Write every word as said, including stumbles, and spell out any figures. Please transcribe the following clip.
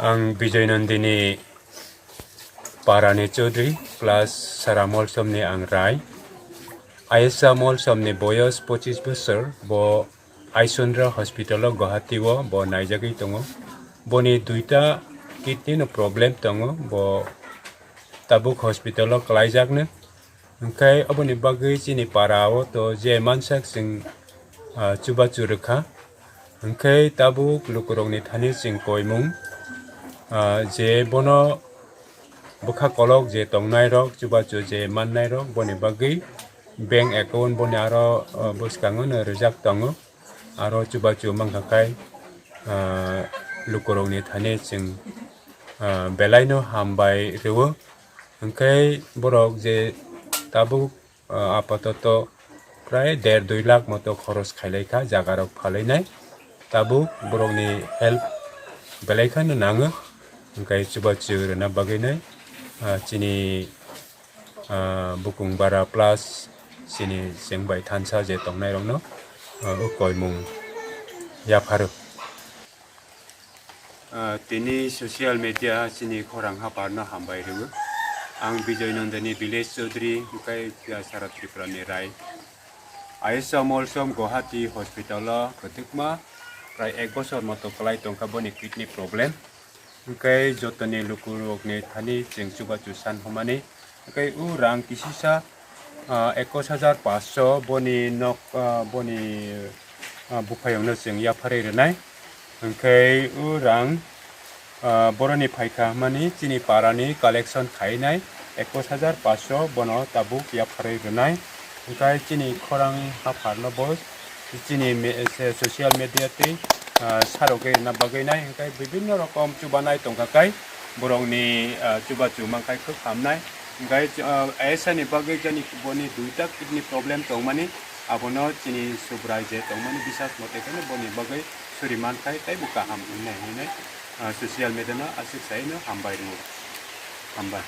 Ang Bijoy Nandini parani Chaudhary plus Sara Molsomni ang Rai. Ayesha Molsomni boyos pochis bosor, bo Aisundra hospital o Guwahati o bo naijagwi tongo. Boni duita kidney no problem tongo, bo tabuk hospital o kwlaijakno. Hwnkhe oboni bagwi chini para o to je mansak chwng, ah, chubachu rwkha. Hwnkhe tabuk lukurokni thani chwng koimung, ah, je bono bwkha kolok je tongnairok, chubachu je mannairok, boni bagwi bank account boni aro, ah, bwskango no rijak tongo. Aro chubachu mankha khai, ah, lukurokni thani chwng, ah, belaino hambai rwo. Hwnkhe borok je tabuk, ah, apatoto prai der dui lakh moto khoros khailaikha jagarok phalainai. Tabuk borokni help belai kheno nango. Hwnkhe chubachu rwna bagwinai, ah, chini, ah, bukung bara plus chini chwng bai thansa je tongnairokno, ah, o koimung yapharo. Ah, tini social media chini khorang haparno hambai rwo. Ang Bijoy Nandini village Chaudhary, hwnkhe Sara Tripurani Rai. Ayesha Molsom Guwahati hospital o kwthwkma prai ek bosor moto kwlai tongkha boni kidney problem. Hwnkhe jotoni lukurokni thani chwng chubachu san hwnmani. Hwnkhe o rang kisisa, ah, ekos hajar paanch sho boni nok, ah, boni, ah, buphayungno chwng yapharwi rwnai. Hwnkhe o rang, ah, boroni phaikha hwnmani chini parani collection khainai ekos hajar paanch sho bono tabuk yapharwi rwnai. Hwnkhe chini khorang hapharno bo chini me-, se-, social media tei, ah, sarogwi rwna bagwi nai, hwnkhe bibinno rokom chubanai tongkha kai borokni, ah, chubachu mankhai khwk hamnai. Hwnkhe, ah, ayesani bagwi jani boni duita kidney problem tongmani, abono chini Subrai je tongmani bisas mote kheno boni bagwi suri mankhai tei bo kaham wngnai hinwi, ah, social media no aswk saino hambai rwo. Hambai.